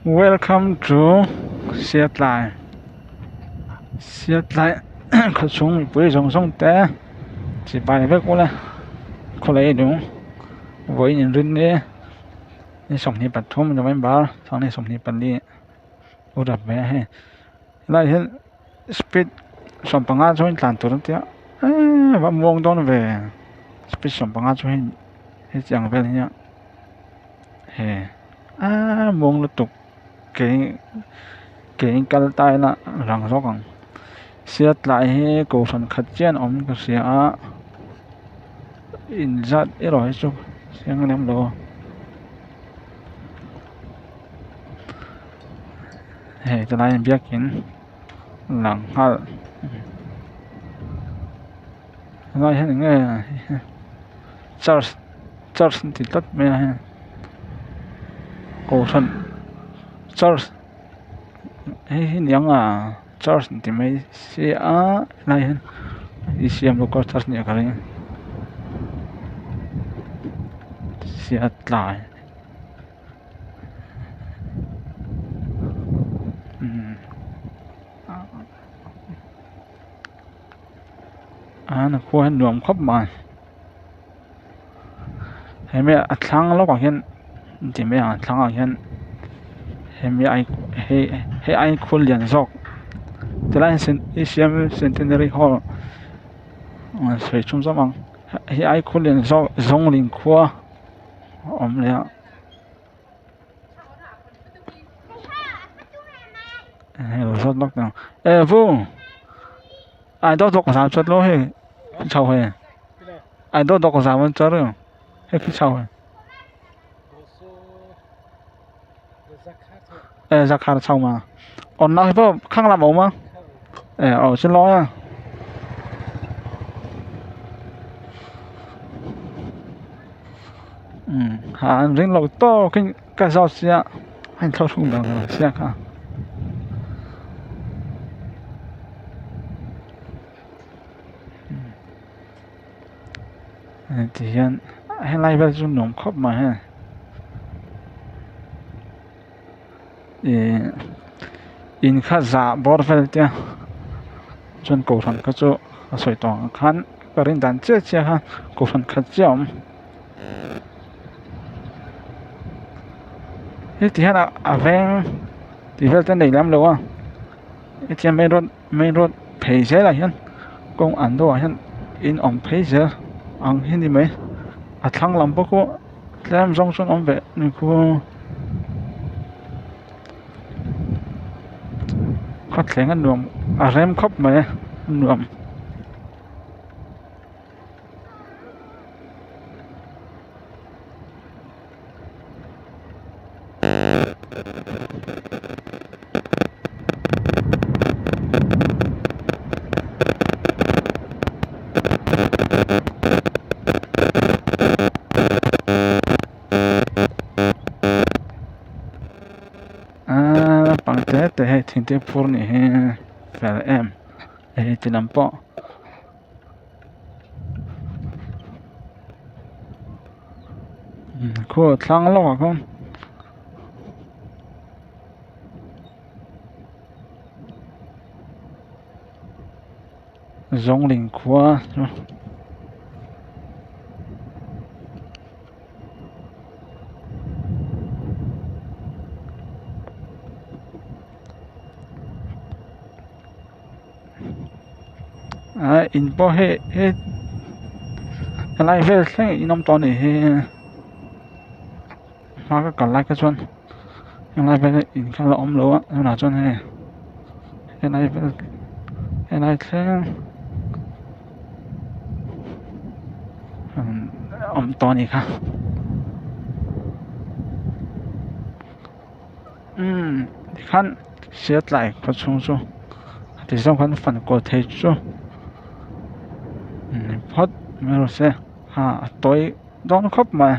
Welcome to Siatlai Siatlai khawchhung mipui zawng zawng te chibai vek ula khawlei lung vawiin inrin e ni 23 November 2024 u rap ve a hei helaiah hian speed 15 chuan tlan tur an tia eee va muang dawn ve speed 15 chu hei hetiang vel hian. He aaa muang lutuk ke ke in kal ta ila rang zawk ang siatlai hi kohhran khat chiah an awm ka hria a inzat erawh hi chu chiang lem lo hei tilai ah biakin lang nghal helai hian eng nge church. Church an ti tlat mai a hei kohhran church hei hi niang a church an ti mai sia helai hian E C M local church nia ka ring sia tlai umm a na khua hi nuam khawp mai. Hemi a thlang lawkah hian ti mai ang a thlangah hian hemi ai hei hei ai khur lian zawk tilai ah hian A C M centenary hall sawi chhun zawm ang hei ai khur lian zawk zawngling khua a awm leh a. Hei lo zawt lawk teh ang e vu ai dawt dawk zam chat lo hei chho hei ai dawt dawk zam an char hei khi chho hei e zakhar chho ma on na pawh khang lam a awm a e aw chu lawi a. Umm ha an ring lo tawkin ka zawt sia a inthlawh hrung lo sia kha. Ti hian helai vel chu nuam khawp mai hei ih in kha zah bawr vel te chuan kohhran kha chu a sawi tawh ang khan ka rin dan chiah chiah kha kohhran khat chiah a awm heti hian a veng tih vel te a nei lem lo a hetiang main road main road phei zelah hian kawng an deuhah hian in awm phei zel ang hi ni mai a thlang lam pawh khu tlem zawng chuan awm ve ni khu khawthleng a nuam a rem khawp mai a nuam. Aaa pang te te hei thingte phur nih hi fel em hei ti lam pawh. Khaw thlang lawkah khawn zawngling khua chu ah in pawh hei he helai vel thleng in awm tawh a nih hi hma ka kal lai kha chuan helai vel hi in kha la awm lo a tunah chuan hei helai vel helai thleng awm tawh a nih kha umm tikhan siatlai khaw chhung chu ti zawng khan fan kual thei chu ni phawt mai rawh se ha a tawi dawn khawp mai.